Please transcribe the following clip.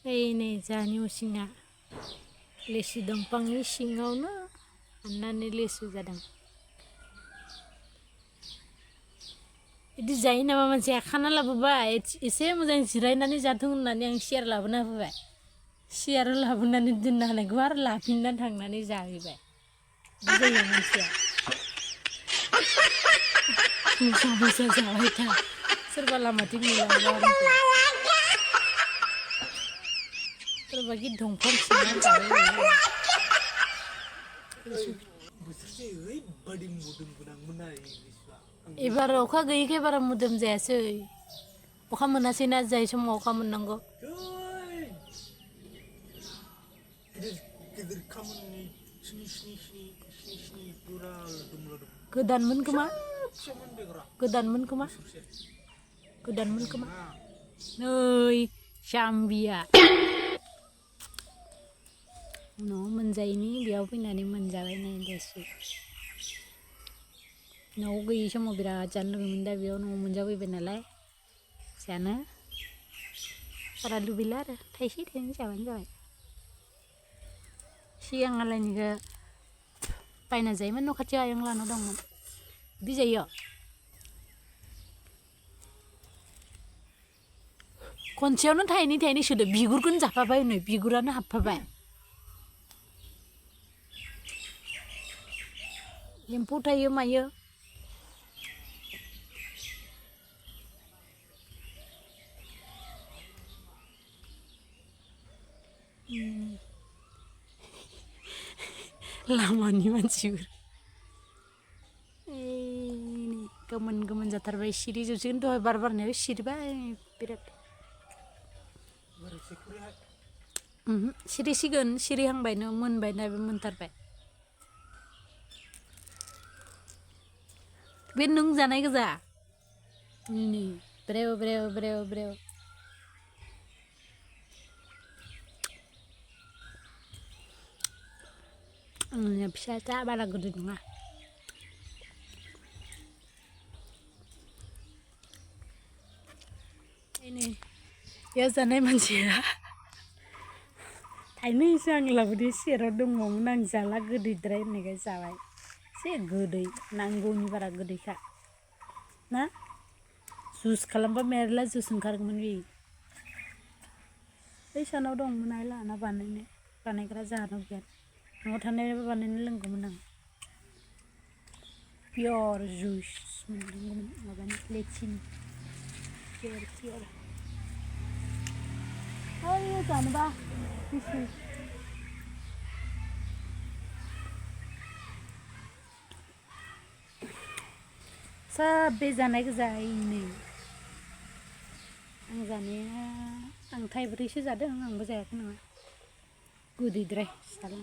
ओइ नै जाहानि असिङा लेसु दंफांनि सिङावनो हाननानै लेसु जादों। बिदि जायो नामा मानसिया? खाना लाबोबाय एसे मोजां जिरायनानै जाथों होननानै आं सियार लाबोना होबाय। सियाराव लाबोनानै दोननो हानायखौ आरो लाफिननानै थांनानै जाहैबाय। बिदि जायो मानसिया। मोसा मोसा जाबाय था सोरबा लामाथिं नुलांबा आंखौ। सोरबाखि दंफां सिङाव जाबाय बायो। बोसोरसे ओरैबादि मोदोमगोनांमोन ना लेसुआ। एबार अखा गैयैखाय बारा मोदोम जायासै। अखा मोनासैना जाय समाव अखा मोननांगौ। गिदिर गिदिर खामानि स्नि पुरा दुमलादों। गोदानमोन खोमा फिसामोन बेगरा गोदानमोन खोमा बोसोरसे गोदानमोन गोदान खोमा नङा। नै जाम्बिया न'आव मोनजायैनि बेयाव फैनानै मोनजाबाय नै लेसु। न'आव गैयै समाव बिराद जानो लुगैयोमोन दा बेयाव न'आव मोनजाफैबाय नालाय जानो बारा लुबैला आरो थाइसे थाइनै जाबानो जाबाय। सिगांहालायनिखौ बायना जायोमोन न' खाथियाव आयं लानाव दंमोन बिदि जायो। खनसेयावनो थाइनै थाइनै सोदो बिगुरखौनो जाफाबाय हनै बिगुरानो हाबफाबाय। एम्फौ थायो मायो। लामानि मानसिफोर गोमोन गोमोन जाथारबाय सिरि जोबसिगोन दहाय बार बारनायाव सिरिबाय बिराद। सिरिसिगोन सिरिहांबायनो मोनबायना मोनथारबाय। बे नों जानाय गोजा नै ब्रेव ब्रेव ब्रेव ब्रेव। आंनिया फिसा बारा गोदै नङा। नै बेयाव जानाय मानसिया थाइनैसो आं लाबोदो सेराव दङमोन आं जाला गोदैद्राय होननायखाय जाबाय। एसे गोदै नांगौनि बारा गोदैखा ना जुस खालामबा मेरला जुस ओंखारगौमोन बे। बै सानाव दंमोन आइ लाहाना बानायग्रा जाहानाव गैया। न'आव थानायबा बानायनो लोंगौमोन आं। पियर जुइस मोनलोंगौमोन माबानि लेचिनि पियर। ओइ जानोबा गुसु सोब बे जानाय गोजा नै आं जानाया आं थाइब्रैसो जादों आंबो जायाखै नङा गोदैद्राय जादों।